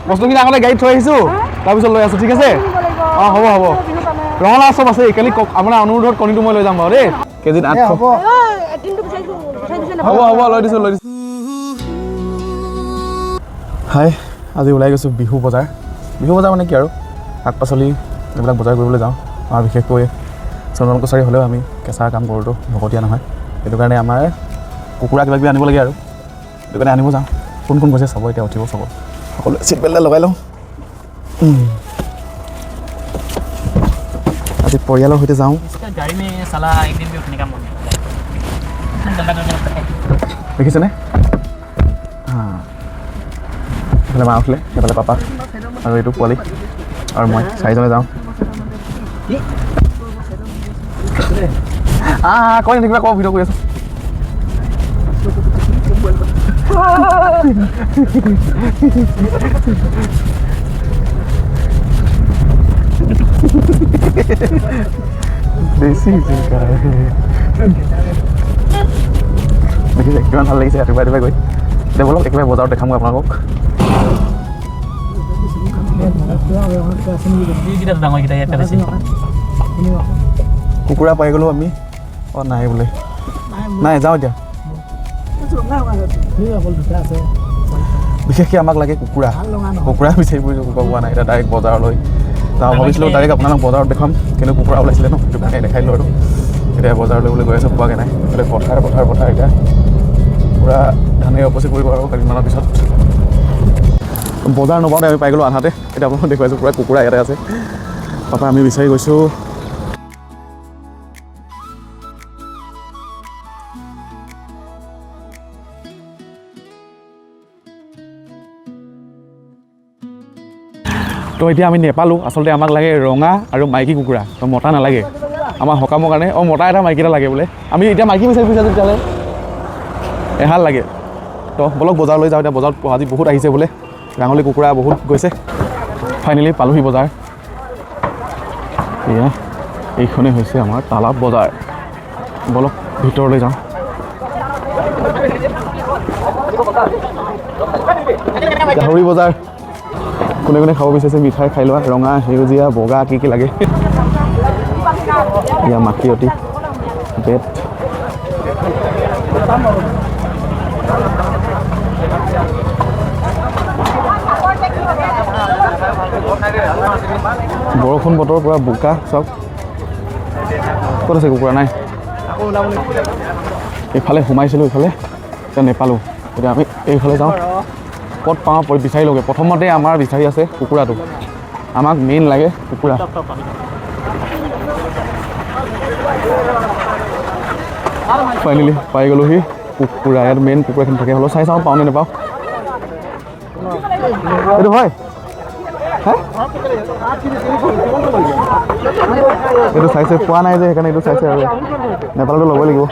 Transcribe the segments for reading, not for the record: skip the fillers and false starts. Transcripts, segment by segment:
বস্তুখিনি আগতে গাড়ীত থৈ আহিছোঁ, তাৰপিছত লৈ আছোঁ, ঠিক আছে? অঁ, হ'ব হ'ব। ৰঙালাও চব আছে, কালি আপোনাৰ অনুৰোধত কণীটো মই লৈ যাম বাৰু দেই। কেজিত 800। হ'ব হ'ব, লৈ দিছোঁ লৈ দিছোঁ। হাই, আজি ওলাই গৈছোঁ বিহু বজাৰ। বিহু বজাৰ মানে কি আৰু, শাক পাচলি এইবিলাক বজাৰ কৰিবলৈ যাওঁ। আমাৰ বিশেষকৈ সোণোৱাল কছাৰী হ'লেও আমি কেঁচা কাম কৰোঁতো, ভকতীয়া নহয়। সেইটো কাৰণে আমাৰ কুকুৰা কিবা কিবি আনিব লাগে আৰু, সেইটো কাৰণে আনিব যাওঁ। কোন কোন গৈছে চাব, এতিয়া উঠিব চাব। সকলোৱে চিট বেল্ট লগাই লওঁ। আজি পৰিয়ালৰ সৈতে যাওঁ। দেখিছেনে? এইফালে মা উঠিলে, সেইফালে পাপা আৰু এইটো পোৱালি আৰু মই চাৰিজনে যাওঁ। কৈ নাথাকিবা, ক ভিডিঅ' কৰি আছোঁ। বেছি দেখিছে কিমান ভাল লাগিছে ৰাতিপুৱা ৰাতিপুৱা গৈ। এতিয়া ব'লক একেবাৰে বজাৰত দেখামগৈ আপোনালোকক। কুকুৰা পাই গ'লোঁ আমি। অঁ নাই বোলে, নাই যাওঁ এতিয়া। বিশেষকৈ আমাক লাগে কুকুৰা। কুকুৰা বিচাৰি ফুৰিছোঁ, কুকুৰা পোৱা নাই। এতিয়া ডাইৰেক্ট বজাৰলৈ যাওঁ। ভাবিছিলোঁ ডাইৰেক্ট আপোনালোক বজাৰত দেখুৱাম, কিন্তু কুকুৰা ওলাইছিলে ন, সেইটো কাৰণে দেখাই দিলোঁ আৰু। এতিয়া বজাৰলৈ বুলি গৈ আছোঁ, পোৱাগৈ নাই। এইফালে পথাৰ পথাৰ পথাৰ, এতিয়া পূৰা ধানেই উপচি পৰিব আৰু কেইদিনমানৰ পিছত। বজাৰ নপাওঁতে আমি পাই গ'লোঁ আধাতে। এতিয়া আপোনালোক দেখুৱাইছোঁ, পূৰা কুকুৰা ইয়াতে আছে। পাপা আমি বিচাৰি গৈছোঁ। তো এতিয়া আমি নেপালোঁ। আচলতে আমাক লাগে ৰঙা আৰু মাইকী কুকুৰা, তো মতা নালাগে আমাৰ সকামৰ কাৰণে। অঁ, মতা এটা মাইকী এটা লাগে বোলে। আমি এতিয়া মাইকী বিচাৰি ফুৰিছোঁ তেতিয়াহ'লে এহাল লাগে। তো ব'লক বজাৰলৈ যাওঁ। এতিয়া বজাৰত আজি বহুত আহিছে বোলে, ৰাঙলী কুকুৰা বহুত গৈছে। ফাইনেলি পালোহি বজাৰ। এয়া এইখনেই হৈছে আমাৰ তালাপ বজাৰ। ব'লক ভিতৰলৈ যাওঁ। গাহৰি বজাৰ, কোনে কোনে খাব বিচাৰিছে মিঠাই খাই লোৱা। ৰঙা, সেউজীয়া, বগা কি কি লাগে। এয়া মাখিয়তী বেত। বৰষুণ বতৰ পূৰা বোকা। চাওক ক'ত আছে কুকুৰা, নাই। এইফালে সোমাইছিলোঁ, এইফালে এতিয়া নেপালোঁ। এতিয়া আমি এইফালে যাওঁ, ক'ত পাওঁ বিচাৰি লওঁগৈ। প্ৰথমতে আমাৰ বিচাৰি আছে কুকুৰাটো, আমাক মেইন লাগে কুকুৰা। ফাইনেলি পাই গ'লোহি কুকুৰা। ইয়াত মেইন কুকুৰাখিনি থাকে, হ'লেও চাই চাওঁ পাওঁ নে নাপাওঁ। এইটো হয়, এইটো চাইছে, পোৱা নাই যে সেইকাৰণে এইটো চাইছে আৰু। নেপালটো ল'বই লাগিব।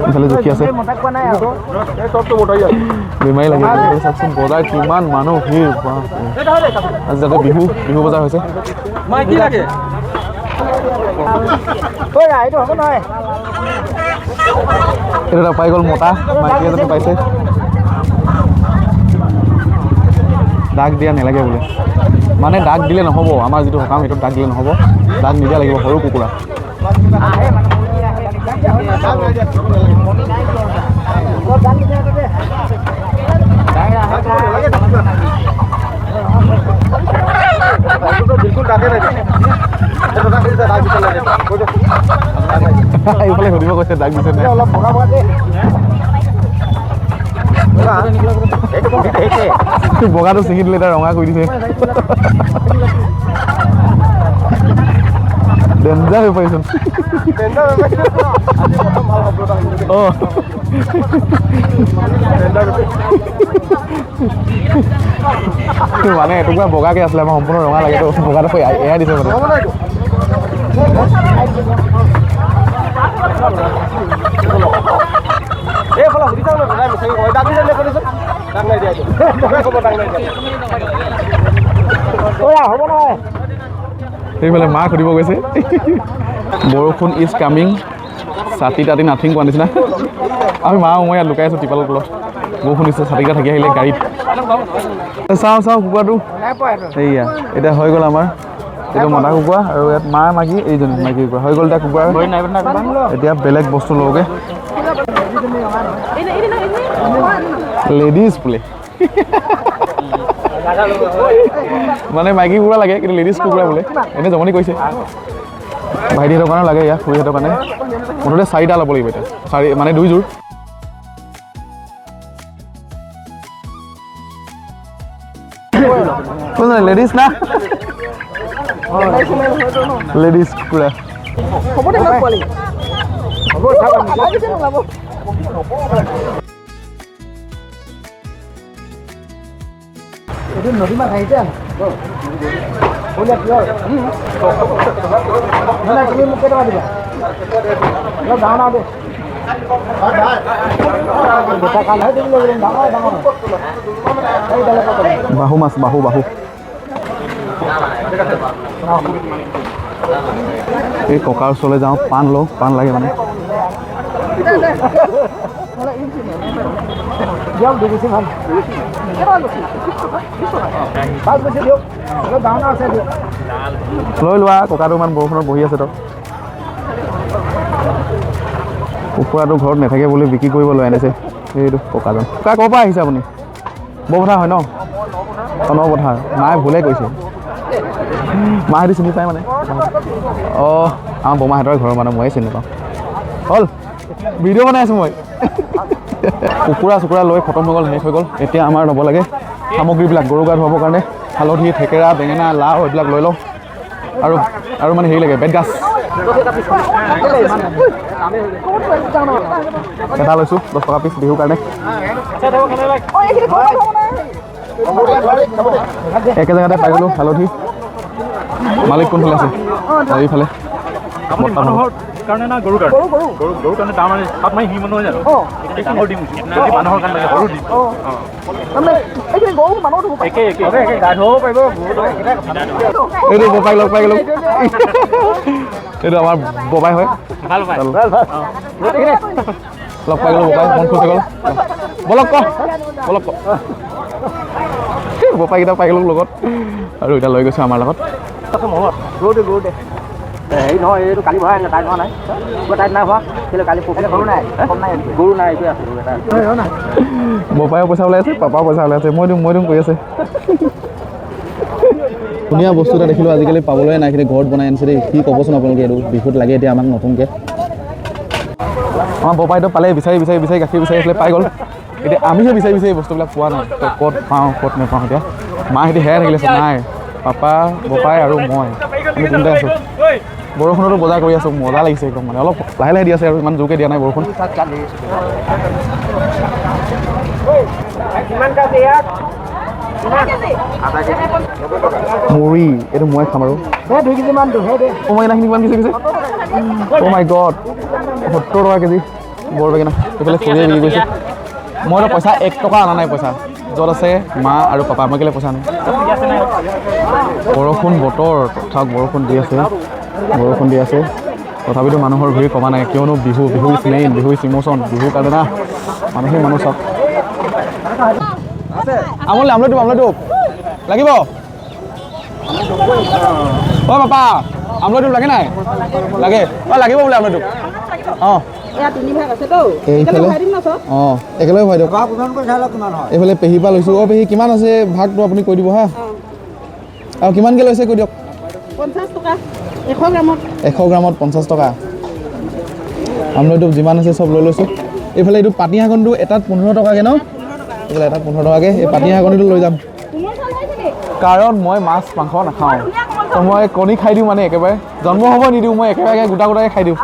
ইফালে জুখি আছে, বেমাৰী লাগে। চাওকচোন বজাৰ কিমান মানুহ ভিৰ। আজি তাতে বিহু বিহু বজাৰ হৈছে। এইটো এটা পাই গ'ল মতা, মাইকী এজনী পাইছে। দাগ দিয়া নালাগে বোলে, মানে দাগ দিলে নহ'ব। আমাৰ যিটো সকাম সেইটোত দাগ দিলে নহ'ব, দাগ নিদিয়া লাগিব। সৰু কুকুৰা। এইফালে সুধিব কৈছে দাগ দিছে নাই। বগাটো ছিঙি দিলে, এতিয়া ৰঙা কৰি দিছে। ডেঞ্জাৰ হৈ পাৰিছোন। অঁ, মানে এটুকুৰা বগাকৈ আছিলে, আমাৰ সম্পূৰ্ণ ৰঙা লাগেতো, বগাটো এয়াই দিছে মানে। সেইফালে মাক সুধিব গৈছে। বৰষুণ is coming, ছাতি তাতি নাথিং কোৱা নিচিনা। আমি মা মই ইয়াত লুকাই আছোঁ টিপালৰ তলত, বৰষুণ দিছে, ছাতিকেইটা থাকি আহিলে গাড়ীত। চাওঁ চাওঁ কুকুৰাটো, এইয়া এতিয়া হৈ গ'ল আমাৰ এইটো মতা কুকুৰা, আৰু ইয়াত মা মাইকী, এইজনী মাইকী কুকুৰা হৈ গ'ল। এতিয়া কুকুৰা এতিয়া বেলেগ বস্তু লওঁগৈ। লেডিজ বোলে, মানে মাইকী কুকুৰা লাগে কিন্তু লেডিজ কুকুৰা বোলে, এনেই জমনি কৰিছে। ভাইটিহঁতৰ কাৰণে লাগে, ইয়াত খুৰীহঁতৰ কাৰণে মুঠতে চাৰিটা ল'ব লাগিব এতিয়া, চাৰি মানে দুইযোৰ। লেডিজ না লেডিজ কুকুৰা। বাহু মাছ, বাহু বাহু। এই ককাৰ ওচৰলৈ যাওঁ, পাণ লওঁ, পাণ লাগে মানে। লৈ লোৱা, ককাটো ইমান বৰষুণত বহি আছে। তো কুকুৰাটো ঘৰত নাথাকে বুলি বিক্ৰী কৰিব লৈ আনিছে এইটো ককাজন। ককা ক'ৰ পৰা আহিছে আপুনি? বৰপথাৰ হয় ন? অঁ, নপথাৰ। মায়ে ভুলে কৈছে, মাহঁতি চিনি পায় মানে। অঁ, আমাৰ বৰমাহঁতৰ ঘৰৰ মানুহ, ময়ে চিনি নাপাওঁ। হ'ল ভিডিঅ' বনাই আছোঁ মই। কুকুৰা চুকুৰা লৈ খতম হৈ গ'ল, শেষ হৈ গ'ল। এতিয়া আমাৰ ল'ব লাগে সামগ্ৰীবিলাক, গৰু গা ধুৱাবৰ কাৰণে হালধি, থেকেৰা, বেঙেনা, লাও এইবিলাক লৈ লওঁ। আৰু আৰু মানে হেৰি লাগে, বেতগাজ এটা লৈছোঁ 10 টকা পিচ বিহুৰ কাৰণে। একে জেগাতে পাই গ'লোঁ হালধি। মালিক কোনফালে আছে? এইফালে। কাৰণে না গৰুৰ কাৰণে? গৰুৰ কাৰণে দাম মানে সাত মাৰি সিমান নহয় জানো? ডাঙৰ দিম, মানুহৰ কাৰণে লাগে সৰু দিম। এইটো বপাই লগ পাই গ'লোঁ, এইটো আমাৰ বপাই হয়। লগ পাই গ'লোঁ বপাই, মন খুচ হৈ গ'ল। বলক ক, বলক ক। বপাইকেইটা পাই গ'লোঁ লগত, আৰু এতিয়া লৈ গৈছোঁ আমাৰ লগত। হেৰি নহয়, এইটো কালি ভৰাই আনিলে, টাইট হোৱা নাই, টাইট নাই হোৱা, কেলৈ কালি পৰহিলে গৰু নাই, গৰু নাই, এইটোৱে আছে। বপায়ো পইচা ওলাই আছে, পাপাও পইচা ওলাই আছে, মই দিম মই দিম কৰি আছে। ধুনীয়া বস্তু এটা দেখিলোঁ, আজিকালি পাবলৈ নাই, কিন্তু ঘৰত বনাই আনিছে দেই। কি ক'বচোন আপোনালোকে, এইটো বিহুত লাগে এতিয়া আমাক নতুনকৈ। আমাৰ বপাইটো পালে, বিচাৰি বিচাৰি বিচাৰি গাখীৰ বিচাৰি আছিলে, পাই গ'ল। এতিয়া আমিহে বিচাৰি বিচাৰি বস্তুবিলাক পোৱা নাই, ক'ত পাওঁ ক'ত নাপাওঁ। এতিয়া মাহঁতি হেৰাই থাকিলে, নাই পাপা, বপাই আৰু মই, আমি তিনিটাই আছোঁ। বৰষুণতো বজাৰ কৰি আছোঁ, মজা লাগিছে একদম। মানে অলপ লাহে লাহে দি আছে আৰু, ইমান জোৰকৈ দিয়া নাই বৰষুণ। মুড়ি এইটো মই খাম আৰু। অ' বেঙেনাখিনি কিমান কেজি কৈছে? অ' মাই গড, 70 টকা কেজি বৰ বেঙেনা। এইফালে খুৰীয়ে বিক্ৰী কৰিছে। মইতো পইচা 1 টকা অনা নাই, পইচা য'ত আছে মা আৰু পাপা, মই কেলৈ পইচা আনো। বৰষুণ বতৰ, তথাক বৰষুণ দি আছে, বৰষুণ দি আছে, তথাপিতো মানুহৰ ভিৰ কমা নাই। কিয়নো Bihu, Bihu is main, Bihu is emotion. বিহুৰ কাৰণে না মানুহেই মানুহ চাওক। আমলৈ আমলৈ আমলৈ টোপ লাগিব। অ' পাপা, আমলৈ টোপ লাগে নাই? লাগে। অ' লাগিব বোলে আমলৈ টোপ। অঁ, এইফালে অঁ একেলগে ভৰাই দিয়ক। এইফালে পেহীৰ পৰা লৈছোঁ। অঁ পেহী, কিমান আছে ভাগটো আপুনি কৈ দিব হা। আৰু কিমানকৈ লৈছে কৈ দিয়ক। 50 টকা 100 গ্ৰামত। 100 গ্ৰামত 50 টকা। আমলৈ টোপ যিমান আছে চব লৈ লৈছোঁ। এইফালে এইটো পাতি শাকনিটো এটাত 15 টকাকৈ ন? এইফালে এটাত 15 টকাকৈ এই পাতি শাকনিটো লৈ যাম, কাৰণ মই মাছ মাংস নাখাওঁ, তো মই কণী খাই দিওঁ। মানে একেবাৰে জন্ম হ'ব নিদিওঁ মই, একেবাৰে গোটা গোটাকৈ খাই দিওঁ।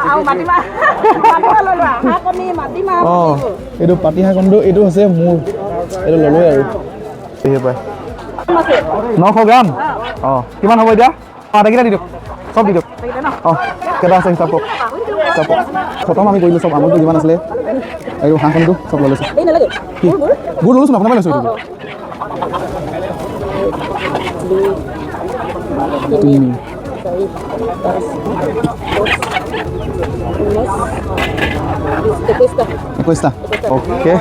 অঁ, এইটো পাতি শাকনিটো এইটো হৈছে মোৰ, এইটো ল'লোৱে আৰু। পাই 900 গ্ৰাম। অঁ, কিমান হ'ব এতিয়া? অঁ, আটাইকেইটা দি দিয়ক, চব দি দিয়ক। অঁ, কেইটা আছে হিচাপ কৰক, হিচাপ কৰক। খতম আমি কৰিলোঁ চব, আমলটো যিমান আছিলে আৰু হাঁহখনটো চব লৈ লৈছোঁ। কি গুড় ল'লোচোন, আপোনাৰ পৰা লৈছোঁ এইটো। 3 চাৰি, পাঁচ, দহ, ঊনৈছ, বিছ, 21টা। 21টা। অ'কে,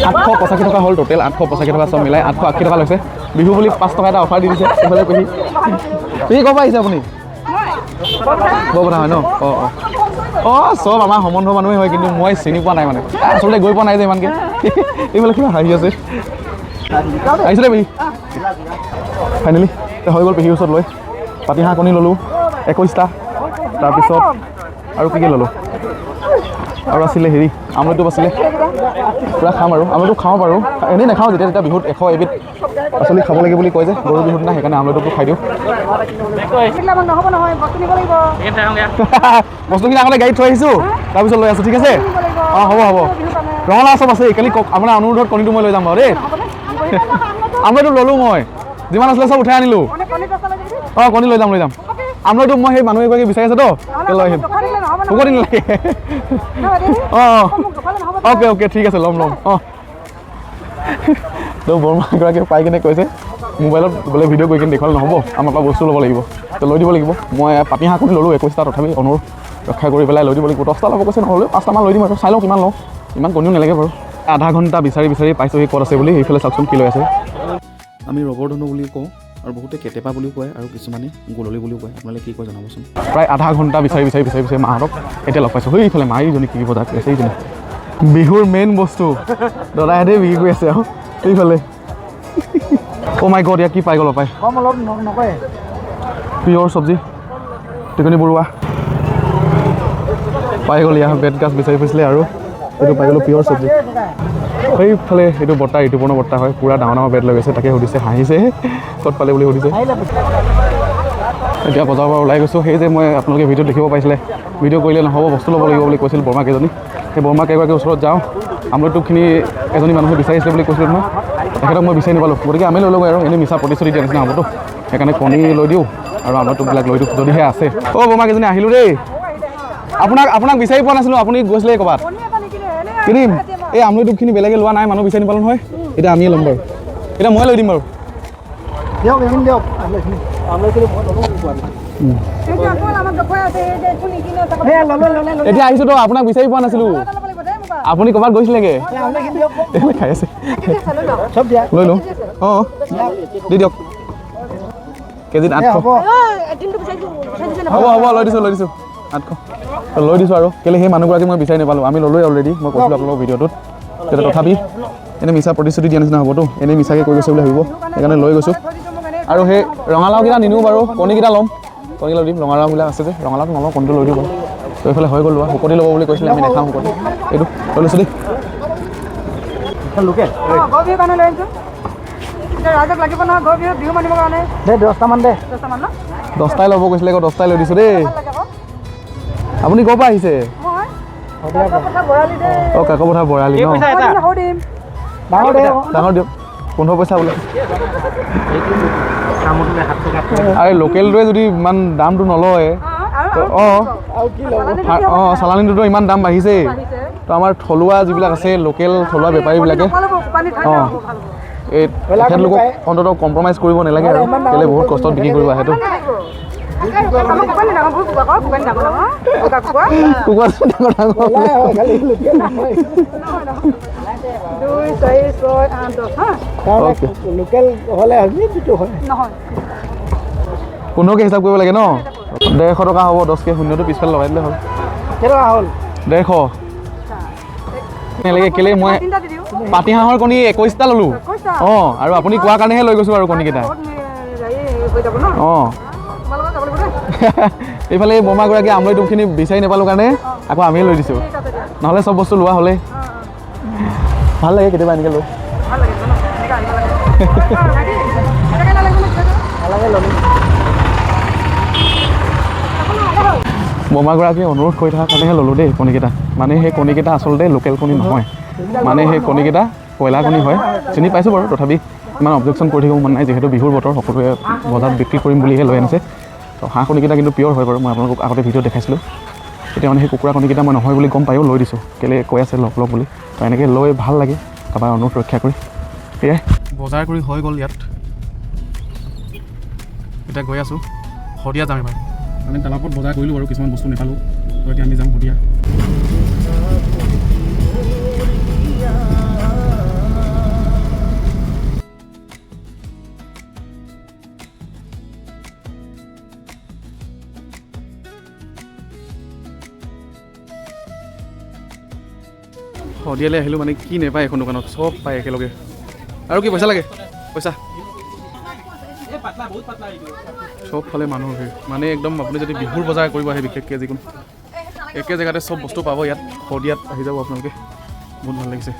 885 টকা হ'ল টোটেল। 885 টকা চব মিলাই 880 টকা লৈছে। বিহু বুলি 5 টকা এটা অফাৰ দি দিছে। এইফালে পেহী, পেহী ক'ৰ পৰা আহিছে আপুনি? বৰপেটা হয় ন? অঁ অঁ অঁ চব আমাৰ সম্বন্ধ মানুহেই হয়, কিন্তু মই চিনি পোৱা নাই, মানে আচলতে গৈ পোৱা নাই যে ইমানকৈ। এইফালে কিবা হাঁহি আছে। আহিছে দেই পেহী। ফাইনেলি হৈ গ'ল পেহীৰ ওচৰত লৈ পাতিহাঁহ কণী ল'লোঁ 21টা। তাৰপিছত আৰু কি কি ল'লোঁ? আৰু আছিলে হেৰি আমলখিটো আছিলে, পূৰা খাম আৰু আমলখিটো খাওঁ বাৰু, এনেই নাখাওঁ। যেতিয়া তেতিয়া বিহুত 101বিধ পাচলি খাব লাগে বুলি কয় যে গৰু বিহুৰ দিনা, সেইকাৰণে আমলখিটো খাই দিওঁ। নহ'ব নহয়, বস্তু নিব লাগিব। বস্তুখিনি আগতে গাড়ীত থৈ আহিছোঁ, তাৰপিছত লৈ আছোঁ। ঠিক আছে, অঁ হ'ব হ'ব। ৰঙালাও চব আছে। কালি আপোনাৰ অনুৰোধত কণীটো মই লৈ যাম বাৰু দেই। আমলখিটো ল'লোঁ মই, যিমান আছিলে চব উঠাই আনিলোঁ। অঁ কণী লৈ যাম, লৈ যাম। আমলখিটো মই সেই মানুহ এগৰাকী বিচাৰি আছে তো, লৈ আহিম। শুকতি নালাগে। অঁ অঁ অ'কে অ'কে, ঠিক আছে, ল'ম ল'ম। অঁ তো বৰমা এগৰাকীয়ে পাই কিনে কৈছে মোবাইলত বোলে ভিডিঅ' কৰি কিনে দেখুৱালে নহ'ব, আমাৰ পৰা বস্তু ল'ব লাগিব, তো লৈ দিব লাগিব। মই পাতিহাঁহ কণী ল'লোঁ 21টা, তথাপি অনুৰোধ ৰক্ষা কৰি পেলাই লৈ দিব লাগিব। 10টা ল'ব কৈছে, নহ'লেও 5টামান লৈ দিম আৰু চাই লওঁ কিমান লওঁ। ইমান কণীও নালাগে বাৰু। আধা ঘণ্টা বিচাৰি বিচাৰি পাইছোঁহি ক'ত আছে বুলি। সেইফালে চাওকচোন কি লৈ আছে। আমি ৰবৰ ধনু বুলিও কওঁ আৰু বহুতে কেটেপা বুলিও কয় আৰু কিছুমানে গোললি বুলিও কয়। আপোনালোকে কি কয় জনাবচোন। প্ৰায় আধা ঘণ্টা বিচাৰি বিচাৰি বিচাৰি বিচাৰি মাহঁতক এতিয়া লগ পাইছোঁ। সেইফালে মা এইজনী কি বজাৰ কৰি আছে, এইজনী বিহুৰ মেইন বস্তু দাদাহঁতে বিক্ৰী কৰি আছে। আৰু এইফালে অ' মাই গড, ইয়াত কি পাই গ'ল পাই। কম অলপ নকৰে। পিয়ৰ চব্জি টিকনি বৰুৱা পাই গ'ল। ইয়াৰ বেত গাছ বিচাৰি ফুৰিছিলে আৰু এইটো পাই গ'লোঁ পিয়ৰ চব্জি। সেইফালে এইটো বৰ্তা, ঋতুপৰ্ণ বৰ্তা হয়, পূৰা ডাঙৰ ডাঙৰ বেট লৈ গৈছে। তাকে সুধিছে, হাঁহিছে, ক'ত পালে বুলি সুধিছে। এতিয়া বজাৰৰ পৰা ওলাই গৈছোঁ। সেই যে মই আপোনালোকে ভিডিঅ'ত দেখিব পাইছিলে, ভিডিঅ' কৰিলে নহ'ব, বস্তু ল'ব লাগিব বুলি কৈছিল বৰমা কেইজনী, সেই বৰমা কেইগৰাকীৰ ওচৰত যাওঁ। আমলখিটোখিনি এজনী মানুহে বিচাৰিছিলে বুলি কৈছিলোঁ নহয়, তেখেতক মই বিচাৰি নাপালোঁ। গতিকে আমি লৈ ল'ব আৰু এনেই মিছা প্ৰতিশ্ৰুতি দিয়া নিচিনা হ'বতো, সেইকাৰণে কণী লৈ দিওঁ আৰু আমলখিটোবিলাক লৈ দিওঁ যদিহে আছে। অ' বৰমা কেইজনী আহিলোঁ দেই। আপোনাক বিচাৰি পোৱা নাছিলোঁ, আপুনি গৈছিলে ক'ৰবাত। কিনিম এই আমলখিটোখিনি, বেলেগে লোৱা নাই, মানুহ বিচাৰি নাপালোঁ নহয়। এতিয়া আমিয়ে ল'ম বাৰু, এতিয়া মই লৈ দিম বাৰু। দিয়ক, এইখিনি দিয়ক। আমলখিখিনি আমলখিখিনি মই ল'ব। এতিয়া আহিছোঁ তো, আপোনাক বিচাৰি পোৱা নাছিলোঁ, আপুনি ক'ৰবাত গৈছিলেগৈ। খাই আছে, লৈ লওঁ। অঁ দি দিয়ক কেজিত 800। হ'ব হ'ব, লৈ দিছোঁ, লৈ দিছোঁ। 800 লৈ দিছোঁ। আৰু কেলৈ সেই মানুহগৰাকী মই বিচাৰি নাপালোঁ। আমি ল'লোৱেই অলৰেডি, মই কৈছিলোঁ আপোনালোকৰ ভিডিঅ'টোত তেতিয়া। তথাপি এনেই মিছা প্ৰতিশ্ৰুতি দিয়া নিচিনা হ'বতো, এনেই মিছাকৈ কৈ গৈছে বুলি ভাবিব, সেইকাৰণে লৈ গৈছোঁ। আৰু সেই ৰঙালাওকেইটা নিনিওঁ বাৰু, কণীকেইটা ল'ম, কণী লৈ দিম। ৰঙালাওবিলাক আছে যে, ৰঙালাওটো নলওঁ, কণীটো লৈ দিওঁ বাৰু। তো এইফালে হৈ গ'ল লোৱা। শুকতি ল'ব বুলি কৈছিলে, আমি নাখাওঁ শুকতি। এইটো লৈ লৈছোঁ দেই। লোকেল দহটামান দে। 10টাই ল'ব কৈছিলে আকৌ, 10টাই লৈ দিছোঁ দেই। আপুনি ক'ৰ পৰা আহিছে? অঁ কাকপথাৰ বৰালি ন? ডাঙৰ দিয়ক, 15 পইচা বোলে। আৰে লোকেলটোৱে যদি ইমান দামটো নলয়, অঁ অঁ চালানীটোতো ইমান দাম বাঢ়িছেই, তো আমাৰ থলুৱা যিবিলাক আছে লোকেল থলুৱা বেপাৰীবিলাকে, অঁ এই তেখেতলোকক অন্ততঃ কম্প্ৰমাইজ কৰিব নালাগে আৰু, কেলৈ বহুত কষ্টত বিক্ৰী কৰিব আহেতো। কুকুৰা ডাঙৰ ডাঙৰ। 15কে হিচাপ কৰিব লাগে ন? 150 টকা হ'ব। 10কে শূন্যটো পিছফালে লগাই দিলে হ'ল। হ'ল 150 নালাগে। কেলৈ মই পাতিহাঁহৰ কণী 21টা ল'লোঁ। অঁ আৰু আপুনি কোৱাৰ কাৰণেহে লৈ গৈছোঁ আৰু কণীকেইটা। অঁ এইফালে এই বৰমাগৰাকী আমলৰি টোপখিনি বিচাৰি নাপালোঁ কাৰণে আকৌ আমিয়ে লৈ দিছোঁ, নহ'লে চব বস্তু লোৱা হ'লেই। ভাল লাগে কেতিয়াবা এনেকৈ লৈ। বৰমাগৰাকীয়ে অনুৰোধ কৰি থকাৰ কাৰণেহে ল'লোঁ দেই কণীকেইটা। মানে সেই কণীকেইটা আচলতে লোকেল কণী নহয়, মানে সেই কণীকেইটা কয়লা কণী হয়, চিনি পাইছোঁ বাৰু। তথাপি ইমান অবজেকশ্যন কৰি থাকিব মন নাই, যিহেতু বিহুৰ বতৰ, সকলোৱে বজাৰত বিক্ৰী কৰিম বুলিহে লৈ আনিছে। তো হাঁহ কণীকেইটা কিন্তু পিয়'ৰ হয় বাৰু, মই আপোনালোকক আগতে ভিডিঅ' দেখাইছিলোঁ। এতিয়া মানে সেই কুকুৰা কণীকেইটা মই নহয় বুলি গম পায়ো লৈ দিছোঁ, কেলৈ কৈ আছে লগ লগ বুলি। তো এনেকৈ লৈ ভাল লাগে, কাৰোবাৰ অনুৰোধ ৰক্ষা কৰি। সেয়াই বজাৰ কৰি হৈ গ'ল ইয়াত। এতিয়া গৈ আছোঁ শদিয়া যাম এবাৰ। আমি তালাপত বজাৰ কৰিলোঁ বাৰু, কিছুমান বস্তু নেপালোঁ। তো এতিয়া আমি যাম শদিয়া। শদিয়ালৈ আহিলোঁ, মানে কি নাপায় এখন দোকানত, চব পায় একেলগে। আৰু কি পইচা লাগে? পইচা চবফালে মানুহৰ ভিৰ, মানে একদম আপুনি যদি বিহুৰ বজাৰ কৰিব আহে বিশেষকৈ যিকোনো একে জেগাতে চব বস্তু পাব ইয়াত। শদিয়াত আহি যাব আপোনালোকে, বহুত ভাল লাগিছে।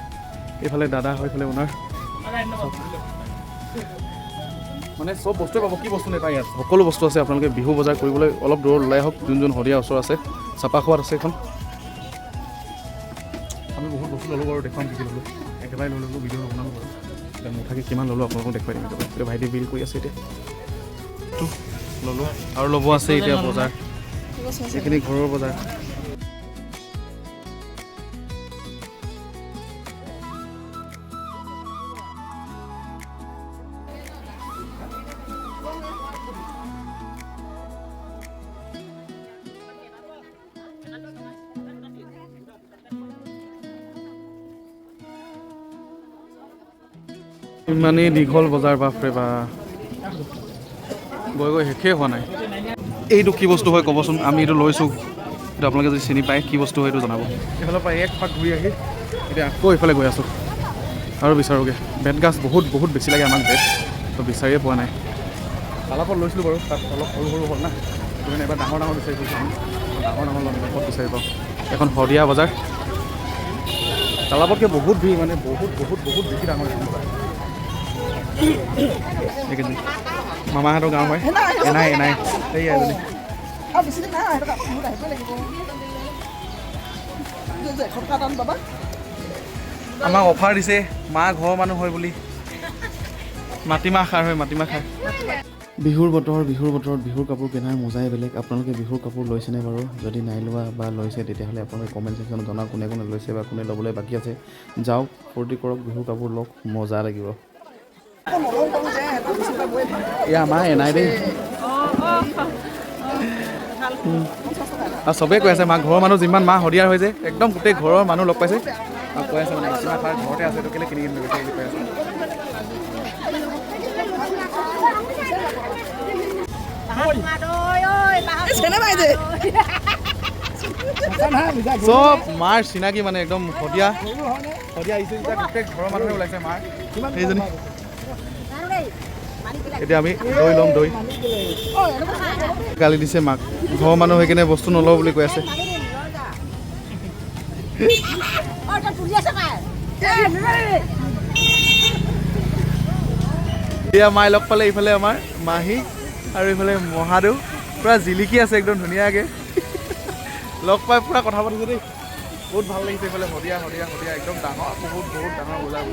এইফালে দাদা হয়, এইফালে ওনাৰ, মানে চব বস্তুৱে পাব, কি বস্তু নাপায় ইয়াত, সকলো বস্তু আছে। আপোনালোকে বিহু বজাৰ কৰিবলৈ অলপ দূৰত ওলাই আহক, যোন যোন শদিয়া ওচৰ আছে, চাপাখোৱাত আছে এখন। আমি বহুত বস্তু ল'লোঁ বাৰু, দেখুৱাম কি কি ল'লোঁ, একেবাৰে লৈ ল'লোঁ, ভিডিঅ' নবনালোঁ বাৰু। এতিয়া মুঠাকে কিমান ল'লোঁ আপোনালোকক দেখুৱাই দিম। এতিয়া ভাইটি বিল কৰি আছে, এতিয়া ল'লোঁ আৰু ল'ব আছে এতিয়া বজাৰ, এইখিনি ঘৰৰ বজাৰ। ইমানেই দীঘল বজাৰ, বাপৰে বা, গৈ গৈ শেষেই হোৱা নাই। এইটো কি বস্তু হয় ক'বচোন, আমি এইটো লৈছোঁ, এইটো আপোনালোকে যদি চিনি পায় কি বস্তু হয় এইটো জনাব। এইফালৰ পৰা এক পাক ঘূৰি আহি এতিয়া আকৌ এইফালে গৈ আছোঁ আৰু বিচাৰোঁগৈ। বেত গাছ বহুত বহুত বেছি লাগে আমাক, বেত তো বিচাৰিয়ে পোৱা নাই। তালাপত লৈছিলোঁ বাৰু, তাত অলপ সৰু সৰু হ'ল না, সেইটো কাৰণে এবাৰ ডাঙৰ ডাঙৰ বিচাৰি ফুৰিছোঁ আমি। ডাঙৰ ডাঙৰ ল'ম, ক'ত বিচাৰি পাওঁ। এখন শদিয়া বজাৰ, তালাপতকৈ বহুত ভিৰ, মানে বহুত বহুত বহুত বেছি ডাঙৰ এখন বজাৰ। এইকেইদিন মামাহঁতৰ গাঁও হয়, এনাই এনাই এই এজনী। আমাক অফাৰ দিছে, মা ঘৰৰ মানুহ হয় বুলি। মাটিমাহ খাৰ হয়, মাটিমাহ খাৰ। বিহুৰ বতৰ, বিহুৰ বতৰত বিহুৰ কাপোৰ কিনাৰ মজাই বেলেগ। আপোনালোকে বিহুৰ কাপোৰ লৈছেনে বাৰু? যদি নাই লোৱা বা লৈছে তেতিয়াহ'লে আপোনালোকে কমেণ্ট ছেকশ্যনত জনাওক কোনে কোনে লৈছে বা কোনে ল'বলৈ বাকী আছে। যাওক, ফূৰ্তি কৰক, বিহুৰ কাপোৰ লওক, মজা লাগিব। এয়া আমাৰ এনাই দেই। আৰু চবেই কৈ আছে মা ঘৰৰ মানুহ যিমান মা শদিয়াৰ হৈ যে একদম গোটেই ঘৰৰ মানুহ লগ পাইছে আৰু কৈ আছে মানে মাটিমাহ খাৰ ঘৰতে আছে, এইটো কেলৈ কিনি কিনি লৈ গৈছে বুলি কৈ আছে। চব মাৰ চিনাকি, মানে একদম শদিয়া শদিয়া আহিছে যেতিয়া গোটেই ঘৰৰ মানুহে ওলাইছে মাৰ সেইজনী। এতিয়া আমি দৈ ল'ম, দৈ গালি দিছে মাক, ঘৰৰ মানুহ হৈ কিনে বস্তু নলওঁ বুলি কৈ আছে। এতিয়া মায়ে লগ পালে, এইফালে আমাৰ মাহী আৰু এইফালে মহাদেউ পূৰা জিলিকি আছে একদম ধুনীয়াকৈ। লগ পাই পূৰা কথা পাতিছে দেই, বহুত ভাল লাগিছে। এইফালে শদিয়া শদিয়া শদিয়া একদম ডাঙৰ, বহুত বহুত ডাঙৰ বজাৰ।